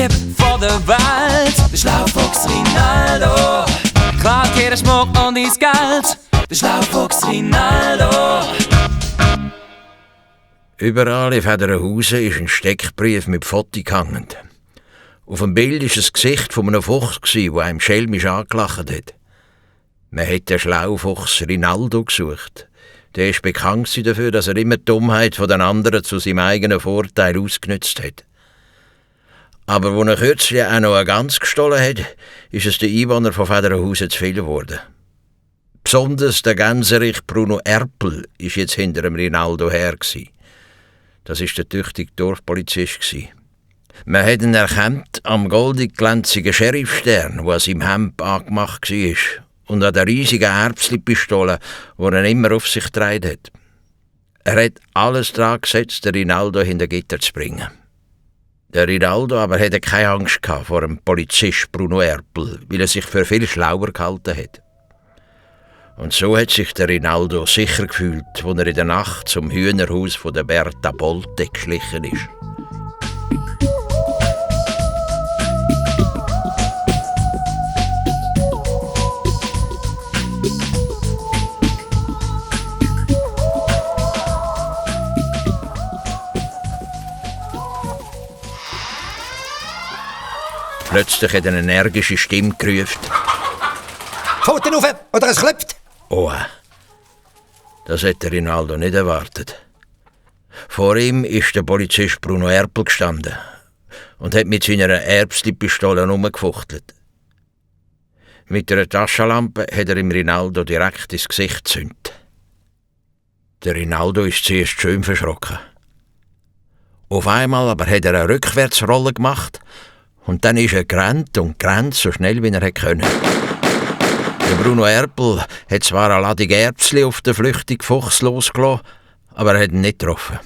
lieb von der Welt. Der Schlaufuchs Rinaldo klaut jeden Schmuck und dein Geld. Der Schlaufuchs Rinaldo. Überall in Federerhausen ist ein Steckbrief mit Foto gehangen. Auf dem Bild war das Gesicht von einem Fuchs, der einem schelmisch angelacht hat. Man hat den Schlaufuchs Rinaldo gesucht. Der ist bekannt dafür, dass er immer die Dummheit den anderen zu seinem eigenen Vorteil ausgenutzt hat. Aber als er kürzlich auch noch eine Gans gestohlen hat, ist es den Einwohnern von Federerhausen zu viel geworden. Besonders der Gänserich Bruno Erpel war jetzt hinter dem Rinaldo her. Das war der tüchtige Dorfpolizist. Man hat ihn erkannt am goldig glänzigen Sheriffstern, der an seinem Hemd angemacht war, und an der riesigen Erbsli-Pistole, die er immer auf sich getragen hat. Er hat alles daran gesetzt, den Rinaldo hinter Gitter zu bringen. Der Rinaldo aber hatte keine Angst vor dem Polizist Bruno Erpel, weil er sich für viel schlauer gehalten hat. Und so hat sich der Rinaldo sicher gefühlt, als er in der Nacht zum Hühnerhaus von der Berta Bolte geschlichen ist. Plötzlich hat eine energische Stimme gerufen. Pfoten rauf, oder es klopft! Oh, das hat der Rinaldo nicht erwartet. Vor ihm ist der Polizist Bruno Erpel gestanden und hat mit seiner Erbsli-Pistole herumgefuchtelt. Mit einer Taschenlampe hat er im Rinaldo direkt ins Gesicht gezündet. Der Rinaldo ist zuerst schön verschrocken. Auf einmal aber hat er eine Rückwärtsrolle gemacht und dann ist er gerannt und gerannt, so schnell wie er konnte. Der Bruno Erpel hat zwar eine Ladung Erbsli auf den flüchtigen Fuchs losgelassen, aber er hat ihn nicht getroffen.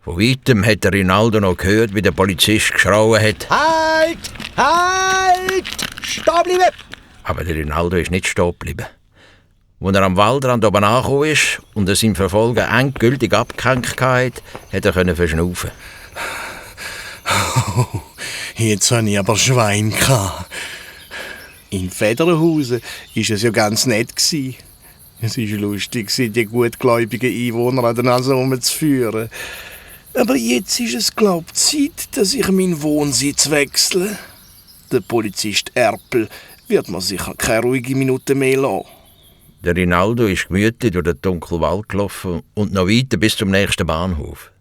Von weitem hat der Rinaldo noch gehört, wie der Polizist geschrauen hat. Halt! Halt! Stehen bleiben! Aber der Rinaldo ist nicht stehen geblieben. Als er am Waldrand oben angekommen ist und er seinen Verfolger endgültig abgehängt hatte, hat er verschnaufen. Oh, jetzt hatte ich aber Schwein gehabt. In Federerhausen war es ja ganz nett. Es war lustig, die gutgläubigen Einwohner an der Nase herumzuführen. Aber jetzt ist es, glaube ich, Zeit, dass ich meinen Wohnsitz wechsle. Der Polizist Erpel wird mir sicher keine ruhige Minute mehr lassen. Der Rinaldo ist gemütlich durch den dunklen Wald gelaufen und noch weiter bis zum nächsten Bahnhof.